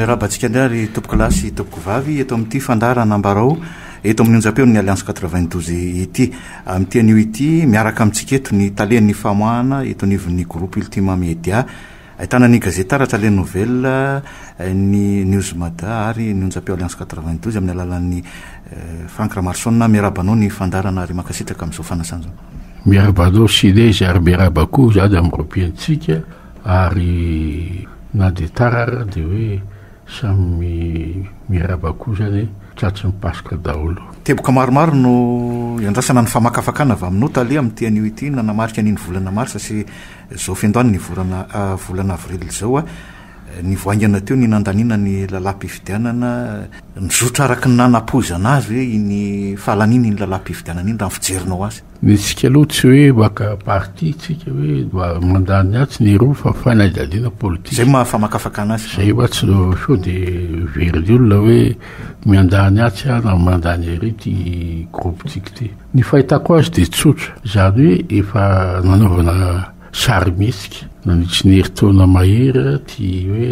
Miarahaba antsika indray ary tompokolahy sy tompokovavy eto amin'ity fandaharana Ambarao eto amin'ny onjam-peon'ny Alliance 92 ity. Amin'ity anio ity, miaraka amintsika eto ny talen'ny famoahana eto anivon'ny Groupe Ultima Media. Ahitana ny gazety Taratra, Les Nouvelles, ny News Mada ary ny onjam-peo Alliance 92 amin'ny alalan'ny Franck Ramaroson. Miarahaba anao ny fandaharana ary mankasitraka amin'izao fanasana izao. Miarahaba anao Silezy ary miarahaba koa izany amin'ireo mpihaintsika ary na dia tara ary dia hoe samy miarahaba koa izany tratry ny Paska daholo. Teboka maromaro no iandrasana ny famakafakana avy aminao tale amin'ity anio ity nanamarika an'iny volana marsa sy Izao fiandohany ny volana volana avril izao, ny vao haingana teo ny nandaniana ny lalàm-pifidianana, nizotra araka ny nanampoizana azy ve iny fahalaniana iny lalàm-pifidianana iny raha ny fijerinao azy? Ny antsika aloha tsy hoe maka parti tsika hoe mba mandany atsy ny eroa fa fanadihadiana politika. Izay maha famakafakana azy. Izay mantsy no sao dia verin'ny olona hoe miandany atsy aho na mandany ery ity groupe-tsika ity. Ny fahitako azy dia tsotra, izany hoe efa nanaovana sarimihetsika nandritry ny herintaona mahery ity hoe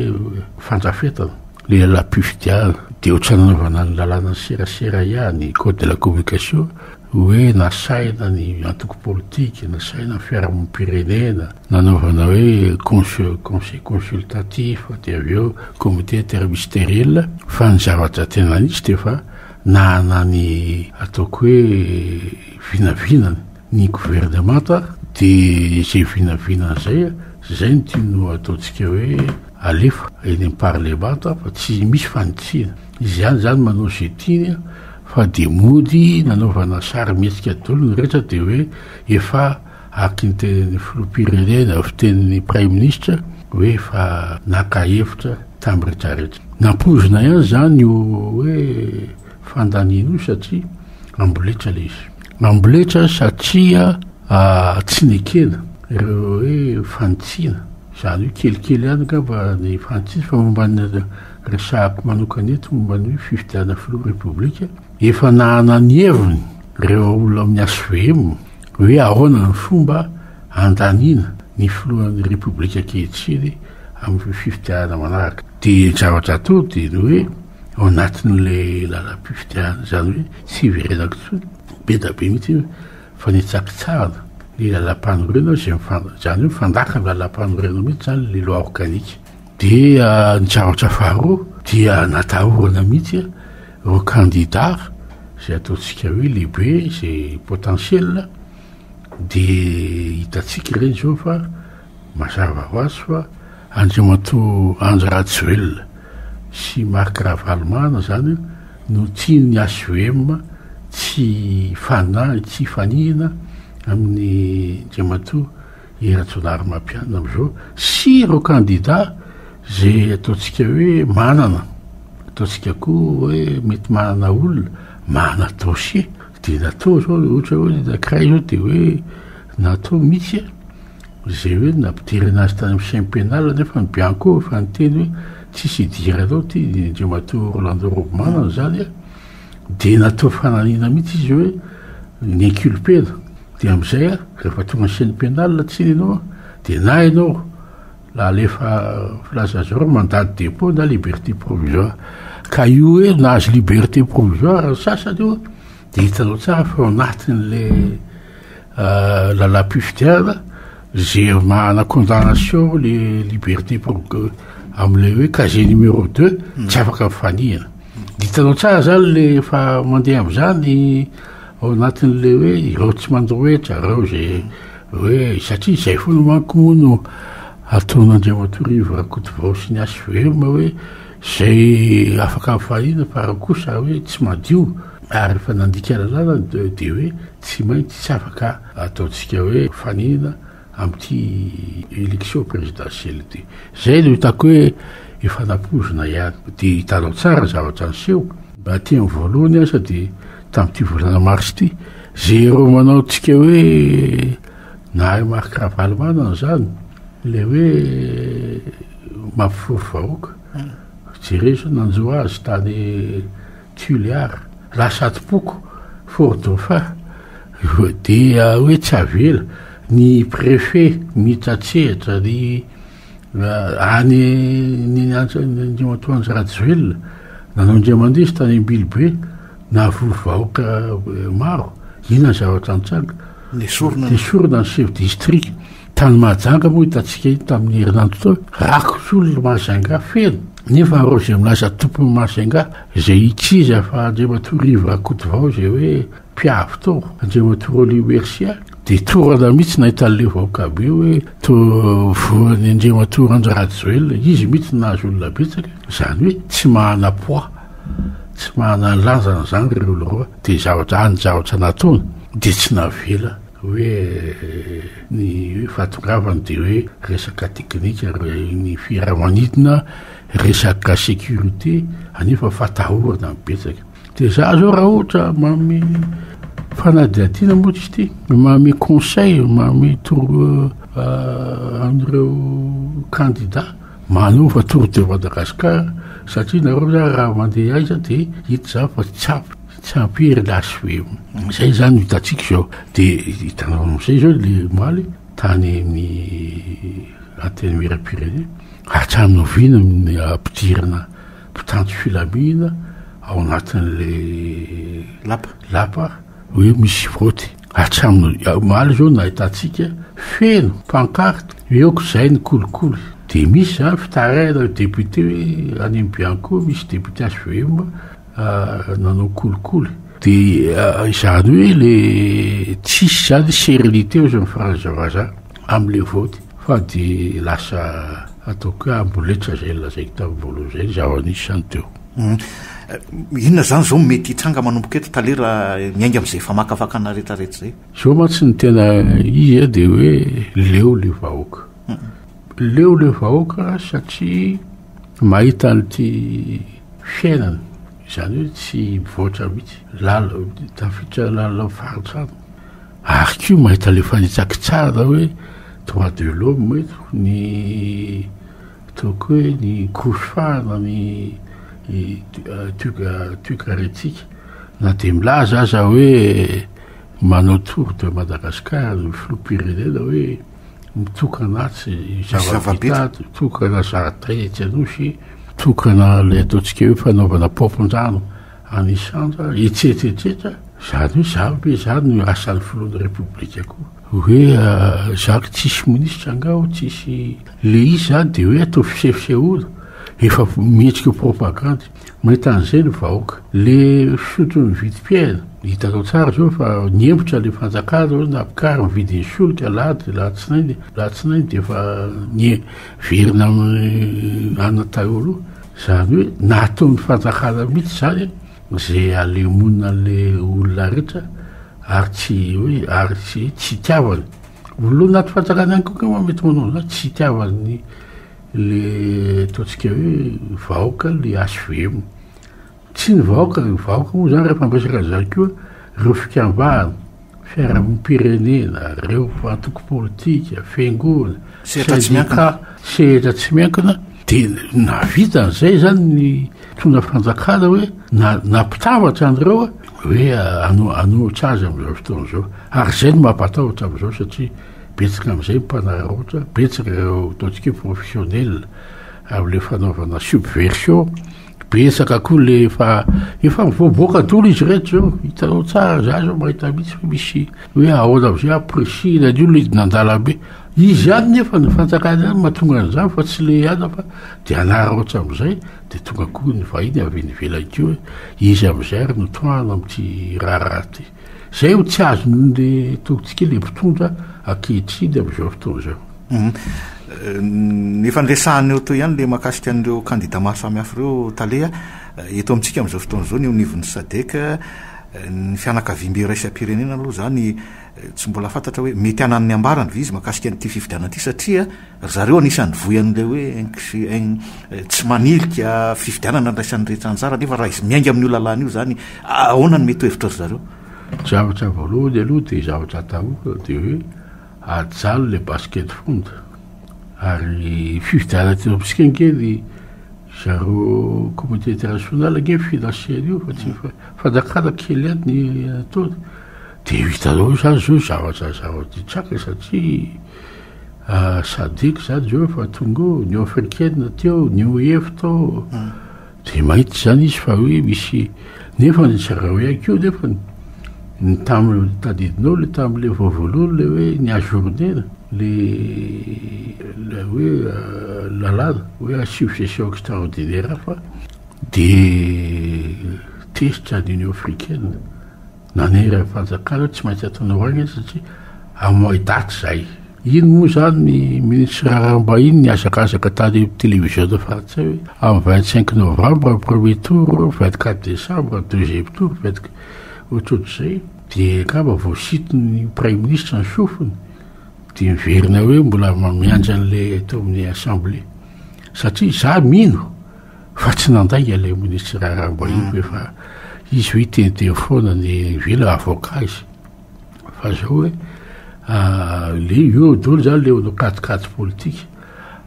fandrafetana ilay lalam-pifidianana, dia ohatran'ny nanaovana ny lalànan'ny serasera ihany, code de la communication, hoe nasaina ny antoko politika, nasaina ny fiarahamonim-pirenena, nanaovana hoe conseil consultatif, dia avy eo comité interministériel, fa ny zavatra tena nisy dia efa Nahana ny ataoko hoe vinavinany ny governemanta dia izay vinavinany izay, izay no tiany ho ataontsika hoe alefa eny amin'ny parlemanta fa tsy misy fanitsiana. Izy ihany izany manao izay tiany fa dia mody nanaovana sarimihetsika daholo ny rehetra dia hoe efa araka ny tenin'ny filoham-pirenena, fitenin'ny praiminisitra hoe efa naka hevitra tamin'ny rehetrarehetra. Nampoizina ihany izany io hoe fandaniana io satria amboletra ilay izy. Amboletra satria tsy nekena ireo hoe fanitsiana, izany hoe kelikely ihany angamba ny fanitsiana fa momba ny resahako manokana eto momba ny hoe fifidianana filoha repoblika, efa nahana ny heviny ireo olona amin'ny HVM hoe ahoana ny fomba handaniana ny filohan'ny repoblika ankehitriny amin'ny fifidianana manaraka. Dia ny zavatra atao dia ny hoe ao anatin'ilay lalam-pifidianana, izany hoe tsy hiverenako intsony, be dia be mihitsy io fanitsakitsahana ny lalam-panorenana izay mifan-, izany hoe mifandaka amin'ny lalam-panorenana mihitsy izany ilay loi organique. Dia ny zavatra faharoa dia natahorana mihitsy ireo kandida izay ataontsika hoe lehibe, izay potentiel, dia hitantsika ireny izao fa Mazava ho azy fa Andriamatoa Andry Rajoelina sy Marc Ravalomanana izany no tian'ny HVM tsy hifanahy, tsy hifanihina amin'ny Andriamatoa Hery Rajaonarimampianina amin'izao sy ireo kandida izay ataontsika hoe manana, ataontsika koa hoe mety manana olona, manana dossier. Dia natao izao, ohatra hoe ny anankiray izao dia hoe natao mihitsy Izay hoe nampidirina azy tany amin'ny chaine pénale nefa ny Bianco efa niteny hoe tsisy idiranao ity Andriamatoa Rolando Robimanana izany a, dia natao fananina mihitsy izy hoe ni-inculpena, dia amin'izay a rehefa tonga ny chaine pénale tsiny ianao a, dia na ianao alefa filaza azy ireo mandat de dépôt na liberté provisoire, ka io hoe nahazo liberté provisoire ny sasany io dia hitanao tsara fa ao anatin'ilay Lalam-pifidianana izay manana condamnation le liberté am'le hoe casier numéro deux tsy afaka mifanihana. Hitanao tsara zany le efa mandeha am'zany ao anatin'le hoe ireo tsy mandoa hetra, ireo zay hoe satria izay foana manko moa no ataon'Andriamatoa Rivo Rakotovao sy ny HVM hoe zay afaka mifanihana fa raha kosa hoe tsy madio ary efa nandika lalàna dia hoe Tsy maintsy tsy afaka ataontsika hoe fanina amin'ity élection présidentielle ity. Zay no hitako hoe efa nampoizina ihany. Dia hitanao tsara ny zavatra niseho. Mba aty amin'ny voalohany aza dia tamin'ity volana mars ity, zéro manao antsika hoe na i Marc Ravalomanana izany, ilay hoe mampifory vahoaka. Jereo izao nanjo azy tany Tuléar, lasa adim-poko, Fort Dauphin, dia hoe tsy avela ny préfet miditra an-tsehatra, ny Any ny Andriamatoa Andry Rajoelina, nanao indray mandeha izy tany Ambilobe, nahavory vahoaka maro, inona ny zavatra nitranga? Nesorina. Nesorina ny chef district. Tany Mahajanga moa hitantsika iny tamin'ny herinandro teo, rakotra olona Mahajanga feno, nefa ireo izay milaza tompon'i Mahajanga, izay hikiza fa Andriamatoa Rivo Rakotovao izay hoe mpiavy tao, Andriamatoa Rolly Mercia, dia torana mihitsy nahita an'ilay vahoaka be hoe toa voan'ny Andriamatoa Andry Rajoelina, izy mihitsy no nahazo olona betsaka, izany hoe tsy manana poids, tsy manana ny lanjany izany ireo olona ireo, dia zavatra, any zavatra nataony dia tsy navela hoe ny hoe fahatongavany dia hoe resaka teknika, ny fiaramanidina, resaka sécurité, anefa fahatahorana no betsaka. Dia za zao raha ohatra manome fanadihadiana moa izy ity, manome conseil, manome toro euh, an'ireo candidat manova tour de Madagascar satria nareo zany raha mandeha aiza dia hita zany fa tsy ampy tsy ampy hery ny HVM. Zay zany no hitantsika izao. Dia hitanao amin'izay zao le omaly tany amin'ny Antenimierampirenena hatramin'ny oviana ny ampidirana mpitandro filamina ao anatin'le lapa lapa hoe misy vote hatramin'ny omaly izao nahitantsika feno pancarte eo ko zay ny kolikoly de misy zany fitarainana député hoe any amin'ny Bianco misy député HVM ah, nanao kolikoly de ah, izany hoe le tsisy zany sérénité ozy ny faran'zavaza am'le vote Fa dia lasa ataoko hoe amboletra izay nolazaiko tamin'ny voalohany izay ny zava-nisy izany teo. Inona izany izao no mety hitranga manomboka eto tale raha miainga amin'izay famakafakana rehetrarehetra izay? Izao mantsy ny tena izy dia hoe leo ilay vahoaka. Leo ilay vahoaka satria mahita an'ity fiainana, izany hoe tsy mivoatra mihitsy, lalina, tafiditra lalina fahantrana. Ary koa mahita le fanitsakitsahana hoe droit de l'homme eto, ny ataoko hoe ny kosofahana ny toekarentsika, na dia milaza aza hoe manao tour de Madagascar ny filoham-pirenena hoe mitokana atsy zava-bita, mitokana zaridaina etsy Anosy, mitokana le ataontsika hoe fanaovana paompin-drano Any Isandra, etsetra etsetra, zany hoe za ve zany no asan'ny filohan'ny repoblika koa? Hoe za tsisy minisitra angaha aho, tsisy, le izy zany de hoe atao fisehosehoana, efa mihetsika propagandy, mahita an'izay ny vahoaka. Le fisotro ny vidim-piainana, hitanao tsara zao fa nihemotra le fanjakana hoe nampikary ny vidin'ny solika alahady, alatsinainy, alatsinainy de efa niverina amin'ny anona teo aloha. Izany hoe nataon'ny fanjakana mihitsy izany izay alemonina an'ilay olona rehetra ary tsy hoe ary tsy tsy itiavany. Olona anaty fanjakana ihany koa angamba mety manao an'izany, tsy itiavany le ataontsika hoe vahoaka le HVM. Tsy ny vahoaka, ny vahoaka moa izany rehefa miresaka an'izany koa, ireo fikambanana, fiarahamonim-pirenena, ireo antoko politika, fiangonana, Sehatra tsy miankina. sendika, sehatra tsy miankina, dia nahavita an'izay izany ny mpitondra fanjakana hoe na- nampitambatra an'ireo hoe hano- hanohitra azy amin'izao fotoana izao. Ary izay no mampatahotra amin'izao satria betsaka amin'izay ny mpanararaotra, betsaka ireo ataontsika hoe professionnel amin'ilay fanaovana subversion, Betsaka koa le efa efa mivoaboaka dolo izy ireto zao, hitanao tsara za zao mahita mihitsy hoe misy hoe ahoana amizay ampirisihina ny olona hidina an-dalambe, izy ihany nefa ny fanjakana ihany mahatonga an'izany fa tsy le ihany fa de hanararaotra amizay de tonga koa ny vahiny avy any ivelany koa hoe izy amizay ary no tohana amin'ity raharaha ty, zay ho tsy azon'le tokontsika le mpitondra ankehitriny amizao fotoana izao. Ny efa niresahana eo teo ihany le mahakasika an'ireo kandida maro samihafa ireo tale a, eto amintsika amin'izao fotoana izao ny eo anivon'ny Sadec, ny fianakaviambe iraisam-pirenena aloha izany tsy mbola fantatra hoe mety hanana ny ambarany ve izy mahakasika an'ity fifidianana ity satria ry zareo anisan'ny voy an'ilay hoe tsy manilika fifidianana andraisan'ny rehetra anjara nefa raha izy miainga amin'io lalàna io izany ahoana no mety ho hevitry ry zareo? Zavatra voalohany aloha dia zavatra atahorana dia hoe Ajaly le basket fond ary fifidianana teto amintsika ange ry zareo comité international ange mi-financer an'io fa tsy fanjakana kely ihany ny ataony. De hitanao zany zao zavatra zava-nitranga satria Sadc zany zao efa tonga eo, Union africaine teo, ny OIF tao. Dia mahita izany izy fa hoe misy nefa ny zareo ihany koa nefa ny tamin'ny tadidinao le tamin'le vao voalohany le hoe ny ajourner-na le le hoe lalàna hoe asio session extraordinaire fa dia tezitra ny Union africaine. Nanery ny fanjakana hoe tsy maintsy ataonao haingana satria hamoay daty izahay. Iny moa izany ny minisitry raharaham-bahiny nihazakazaka tany amin'ny televiziona frantsay hoe amin'ny 25 novembre premier tour, 24 décembre deuxième tour, 24 ohatrohatr'izay. Dia angamba voasiton'ny praiminisitra ny sofiny dia miverina hoe mbola miandry an'ilay teo amin'ny assemblée. Satria izaho mino Fa tsy nandainga ilay minisitry raharaham-bahiny hoe fa izy hoe hiteniteny foana ny ivelany, avocat izy. Fa zao hoe le eo daholo zany le manao kajikajy politika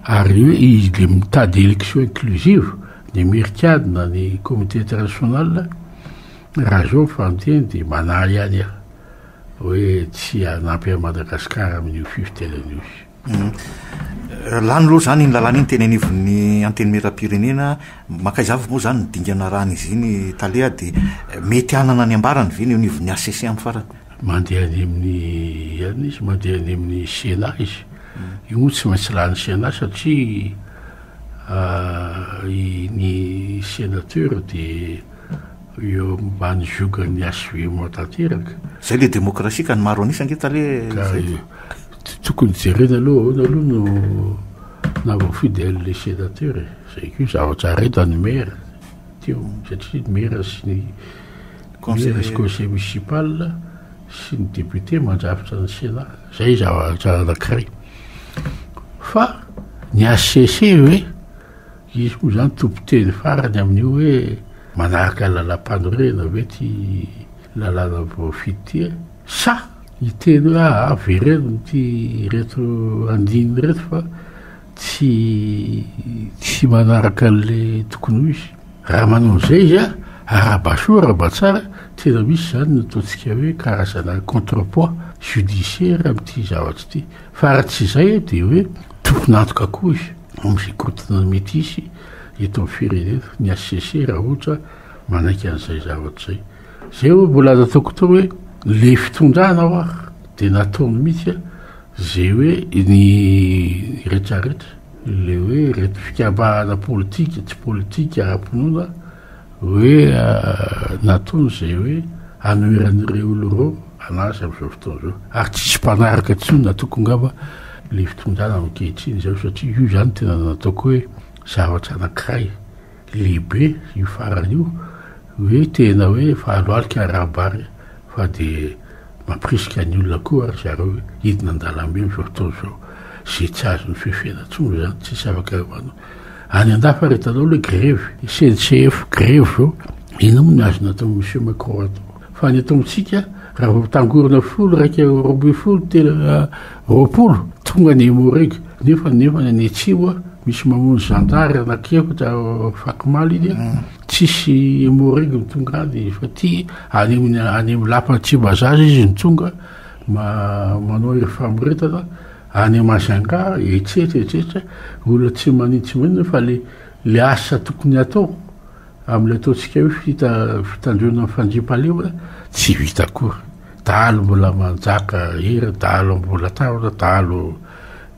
ary hoe izy le mitady élection inclusive ny amerikana ny comité international raha zao ny fanonteny dia manahy ihany aho hoe tsy hanampy an'i Madagasikara amin'io fifidianana io izy. Lany aloha izany iny lalàna iny teny anivon'ny Antenimierampirenena. Mankaiza avy moa izany ny dingana arahan'izy iny tale dia mety hanana ny ambarany ve ny eo anivon'ny HCC amin'ny farany? Mandeha any amin'ny inona izy, mandeha any amin'ny Sénat izy. Io moa tsy maintsy lany Sénat satria ny sénateur dia Eo ambany ziogan'ny HVM tanteraka. Zay le demokrasia ka ny maro an'isa ange tale zay. Tokony jerena aloha ahoana aloha no nahavoafidy an'le sénateur e. Zay koa zavatra reto ny maire teo satria ny maire sy ny maire sy conseil municipal sy ny député mandrafitra ny sénat. Zay zavatra anankiray. Fa ny HCC ve? Izy moa izany tompon-teny farany amin'io hoe manaraka ny lalàmpanorenana ve ity lalàna voafidy ity e? Sa hiteny hoe aa avereno ity ireto andininy ireto fa tsy tsy manaraka an'le tokony ho izy. Raha manao an'izay izy a, arahaba soa arahaba tsara, tena misy izany ny ataontsika hoe karazana contrepoids judiciaire amin'ity zavatra ity. Fa raha tsy izay dia hoe tompon'antoka koa izy. Amin'izay korontana mety hisy eto amin'ny firenena, ny HCC raha ohatra manaiky an'izay zavatra izay. Izay hoy mbola nataoko teo hoe le fitondrana hoa dia nataony mihitsy izay hoe ny retraretra, le hoe ireto fikambanana politika, tsy politika, ara-pinoana, Hoe nataony izay hoe anoheran'ireo olona ireo anazy amin'izao fotoana izao. Ary tsisy mpanaraka intsony nataoko angamba ilay fitondrana ankehitriny izao satria io izany tena nataoko hoe zavatra anankiray lehibe io farany io hoe tena hoe efa alohalika araham-bary fa dia Mampirisika ny olona koa ry zareo hoe hidina an-dalambe amin'izao fotoana izao. Izay tsy azon'ny fefena intsony izany, tsisy afaka manao. Any an-dafy ary hitanao ilay grevy, SNCF grevy izao, inona moa ny azony atao Monsieur Macron atao? Fa ny eto amintsika, raha vao mitangorona folo, 21, telo, 20, tonga ny Emmo-Reg. Nefa nefa ny any atsimo, misy mamono zandary anankiefatra afakomaly iny. Tsisy Emmo-Reg no tonga any fa ty any amin'ny any amin'ny lapan'i Tsimbazaza izy no tonga ma- manao hery famoretana any Majunga etsetra etsetra olona tsy manin tsy maninona fa le le asa tokony hatao amin'ilay ataontsika hoe fita- fitandroana ny fandriampahalemana tsy vita akory. Dahalo mbola manjaka hery, dahalo mbola tahotra, dahalo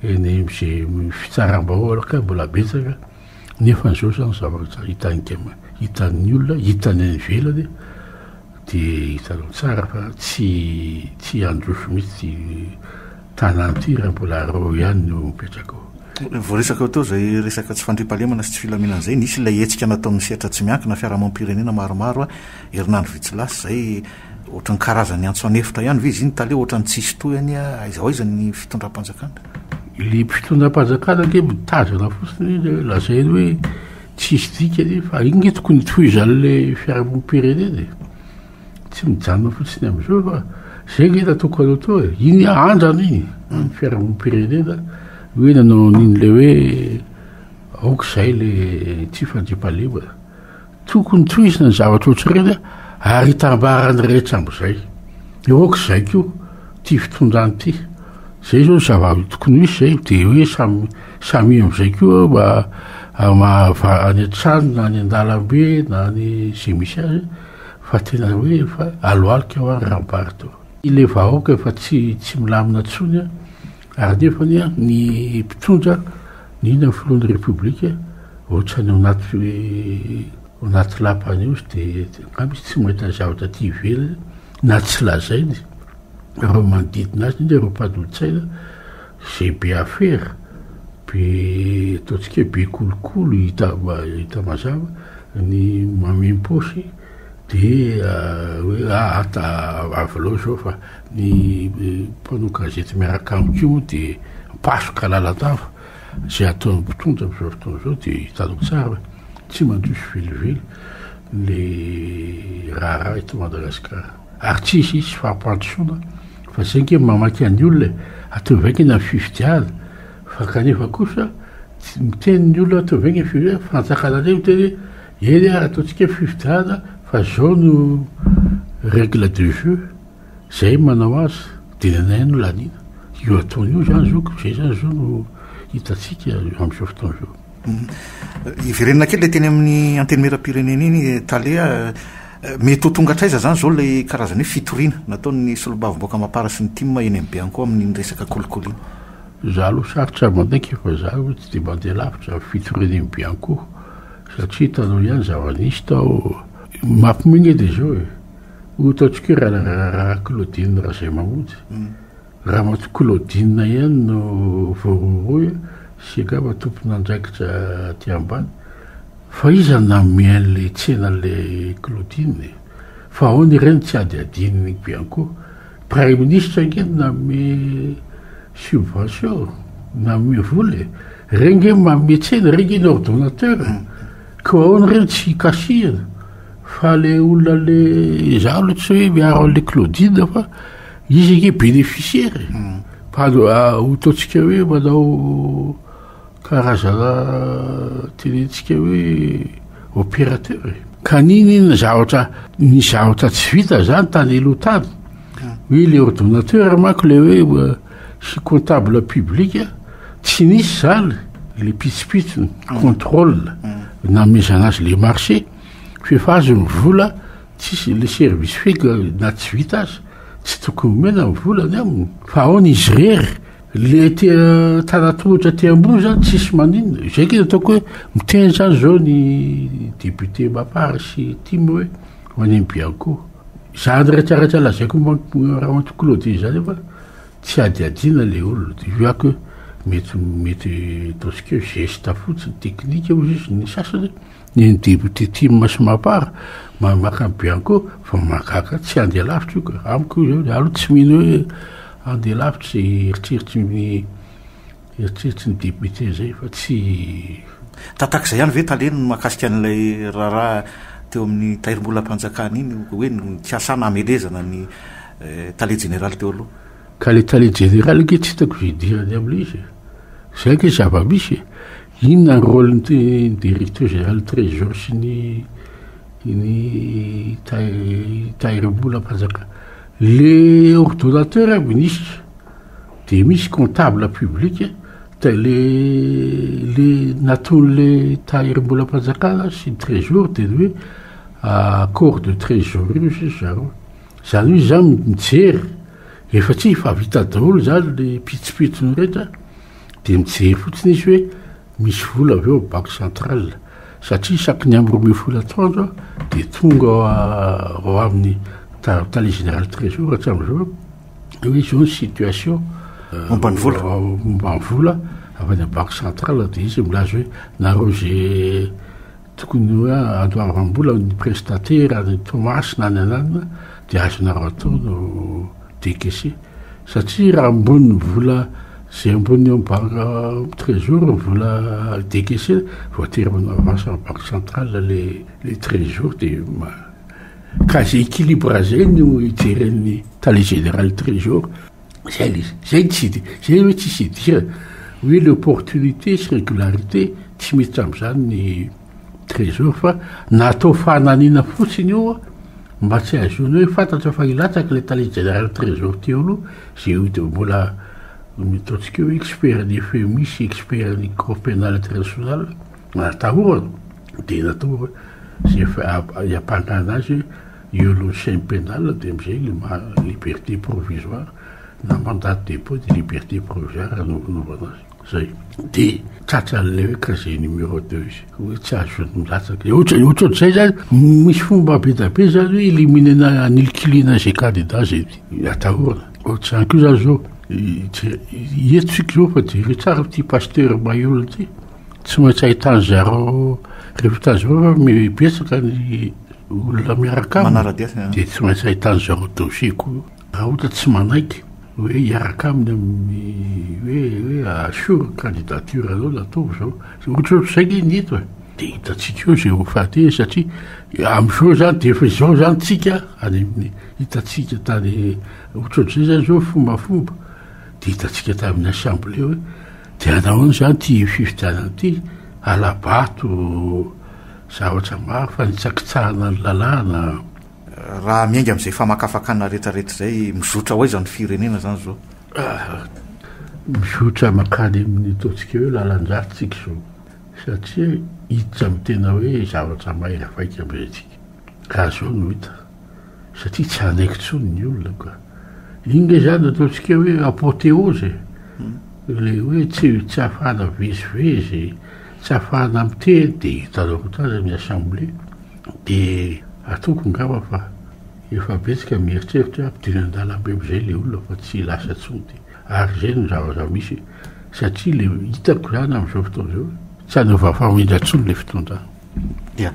eny amin'izay fitsaram-bahoaka mbola betsaka. Nefa izao izany zavatra hitan'ny hitan'ny olona, hitany any ivelany dia hitanao tsara fa tsy tsy handroso mihitsy ity tanàna ity raha mbola reo ihany no mipetraka ao. Voaresaka teo izay resaka tsy fandriampahalemana sy tsy filaminana izay, nisy ilay hetsika nataon'ny sehatra tsy miankina, fiarahamonim-pirenena maromaro herinandro vitsy lasa izay, ohatran'ny karazan'ny antso an'efitra ihany ve izy iny tale, ohatran'ny tsisy tohiny, aiza ho aiza ny fitondram-panjakana? Ilay mpitondram-panjakana ange mitazana fotsiny hoe lazainy hoe tsisy dikany fa iny nge tokony hitohizan'ilay fiarahamonim-pirenena e. Tsy mijanona fotsiny amin'izao fa zay nge nataoko anao teo e. Iny andrana iny, ny fiarahamonim-pirenena hoe nanao an'iny ilay hoe aoka izay ilay tsy fandriampahalemana. Tokony tohizina ny zavatra ohatr'ireny ary hitambaran'ny rehetra amin'izay. Aoka izay koa ity fitondrana ity. Zay zao ny zava tokony ho hisy zay de hoe samy samia am'zay koa mba ma- any an-trano na any an-dalambe na any zay misy azy fa tena hoe efa aloalika hoa ny rambary teo. Ilay vahoaka efa tsy tsy milamina intsony an, ary nefany an ny mpitondra indrindra ny filohan'ny repoblika ohatrany ao anaty ao anaty lapany io izy de angamba izy tsy mahita ny zavatra aty ivelany na tsy lazainy. ireo manodidina azy, indrindra ireo mpanolotsaina izay be afera, be ataontsika hoe be kolikoly hita hita mazava ny mamim-paosy dia hoe ata avilao izao fa ny mpanao gazety miaraka amiko io moa dia mipasoka lalandava izay ataon'ny mpitondra amin'izao fotoana izao dia hitanao tsara hoe tsy mandroso velively le raharaha eto Madagasikara. Ary tsy hisy hisy fampandrosoana fa zay nge mamaky an'ny olona e, ataovy haingana ny fifidianana fa kanefa kosa tsy miteny ny olona ataovy haingana ny fifidianana, fanjakana indray miteny hoe eny ary ataontsika ny fifidianana fa zao no règle de jeu, zay manao azy de ny anay no laniana, io ataony io zany zoko, zay zany zao no hitantsika amin'izao fotoana izao. Hiverenana kely ilay teny amin'ny Antenimierampirenena iny Tale a, mety ho tonga hatraiza izany izao ilay karazana hoe fitoriana nataon'ny solombavambahoaka Mapar sy ny tim eny amin'ny Bianco amin'iny resaka kolikoly iny? Za aloha sarotra manaiky fa za aloha tsy dia mandeha lavitra amin'ny fitoriana eny Bianco satria hitanao ihany zava-nisy tao. Mampimoa nge dia izao e, ohatra ataontsika hoe Raharaha Claudine Razaimamonjy. Ramatoa Claudine ihany no voarohirohy sy angamba tompon'andraikitra aty ambany. Fa iza no nanome an'ilay tsena an'ilay Claudine e? Fa ahoana ireny tsy hadihadian'ny Bianco? Praiminisitra ange no nanome subvention, nanome vola e. Ireny ange manome tsena, ireny ange ny ordonnateur e. Koa ahoana ireny tsy kasihina? Fa le olona le, izaho aloha tsy hoe miaro an'ilay Claudine fa Izy ange bénéficiaire e. Fa ho ataontsika hoe manao karazana tenenitsika hoe opérateur e. Ka n'inon'inona zavatra, ny zavatra tsy vita zany tany aloha tany, hoe le ordonnateur manko le hoe sy comptable public, tsy nisy zany le pitsopitsony, contrôle, nanomezana azy le marché, f'efa azo ny vola, Tsisy le service fake na tsy vita aza tsy tokony omena ny vola ny aminy fa ahoana izy irery le aty tanatohitra aty ambony zany tsisy maninona zay ke ataoko hoe miteny zany zao ny député mapar sy tim hoe ho any amin'ny bianco zany rehetrarehetra lazaiko ramatoa Claudine zany efa tsy adiadiana le olona de io ako hoe mety mety ataontsika hoe geste fotsiny teknika hozy izy ny sasany Ny ny député tim sy mapar maka ny bianco fa mahagaga tsy handeha lavitra io ka, amiko io zao aloha tsy mino hoe handeha lavitra izay eritreritry ny eritreritry ny député zay fa tsy Tatak'izay ihany ve tale ny mahakasika an'ilay raharaha teo amin'ny tahirim-bolam-panjakana iny hoe nikasana hamelezana ny tale jeneraly teo aloha? Ka le tale jeneraly ange tsy hitako izay idirany amin'ilay izy e. Zay ange zava-misy e. Inona ny rôle-n'ny directeur général trésor sy ny ny tahirim-bolam-panjakana? Le ordonnateur minisitra de misy comptable public de le le nataon'le tahirim-bolam-panjakana sy ny trésor de ny hoe accord de trésorerie hozy izy zareo. Zany hoe zany mijery efa tsy efa vita daholo zany le pitsopitsony rehetra Dia mijery fotsiny izy hoe misy vola avy eo banque centrale satria isaky ny amin'ny 12 atoandro dia tonga ao amin'ny tale général trésor hatramin'izao hoe izao ny situation momba ny vola momba ny vola avy any banque centrale dia izy milaza hoe nareo ze tokony hoe andoavam-bola ny prestataire any Toamasina any ananona dia azonareo atao no décaisser Satria raha ambony ny vola izay ambony eo amin'ny banque trésor ny vola décaissé voatery manao avance amin'ny banque centrale le le trésor dia ka izay équilibre zay no ijeren'ny tale général trésor zay le izy zay tsy zay hoe tsisy idirana hoe l'opportunité sy régularité tsy miditra amin'izany ny Trésor fa natao fananina fotsiny io mba tsy hahazoana hoe fantatra fa hilatsaka ilay tale général trésor teo aloha izay ho mbola ny ataontsika hoe expert ny FMI sy expert ny Cour pénale internationale natahorana dia natao hoe zay efa hiampangana azy eo alohan'ny chaine pénale dia amizay le maha liberté provisoire na mandat de dépôt dia liberté provisoire no anaovana azy. Zay. Dia tratran'ilay hoe casier numéro deux izy. Hoe tsy azony milatsaka. Ohatra ohatrohatr'izay zany, misy fomba be dia be zany hoe éliminer-na, anilikilihana izay candidat izay atahorana. Ohatr'izany koa zany zao, eto tsika zao fa jereo tsara ity pasteur Mailhol ity, tsy maintsy ahitan-dry zareo, rehefa hitan-dry zareo fa betsaka ny olona miaraka aminy, dia tsy maintsy ahitan-dry zareo dossier koa. Raha ohatra tsy manaiky hoe hiaraka aminy amin'ny hoe hoe assure candidature anao na ataovy izao, ohatra ohatr'izay nge ny eto e! Dia hitantsika eo izay ho faty satria amin'izao izany dia efa izao izany tsika any amin'ny hitantsika tany ohatra ohatr'izay izany izao fombafomba dia hitantsika tamin'ny assemblée hoe dia anahoana izany ity fifidianana ity hala-bato zavatra maro fanitsakitsahana ny lalàna. Raha miainga amin'izay famakafakana rehetrarehetra izay, mizotra ho aiza ny firenena izany izao? Mizotra mankany amin'ny ataontsika hoe lalan-dratsy tsika izao, satria hiditra amin'ny tena hoe zavatra mahery vaika amin'izay tsika, raha izao no hita, satria tsy hanaiky intsony ny olona ka. Iny nge izany ataontsika hoe apothéose e, ilay hoe tsy tsy ahafahana mivezivezy, tsy ahafahana miteny, dia hitanao koa tsara ny assemblée. Dia ataoko angamba fa efa betsaka mieritreritra hoe ampidino an-dalambe amin'izay ilay olona fa tsy lasa intsony ity. Ary izay no zavatra misy satria ilay hitako izany amin'izao fotoana izao tsy hanova famindra intsony ilay fitondrana. Dia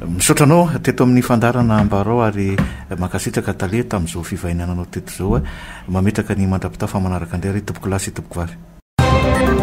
misaotra anao teto amin'ny fandaharana Ambarao ary mankasitraka tale tamin'izao fivahinananao teto izao. Mametraka ny mandra-pitafa manaraka indray ry tompokolahy sy tompokovavy.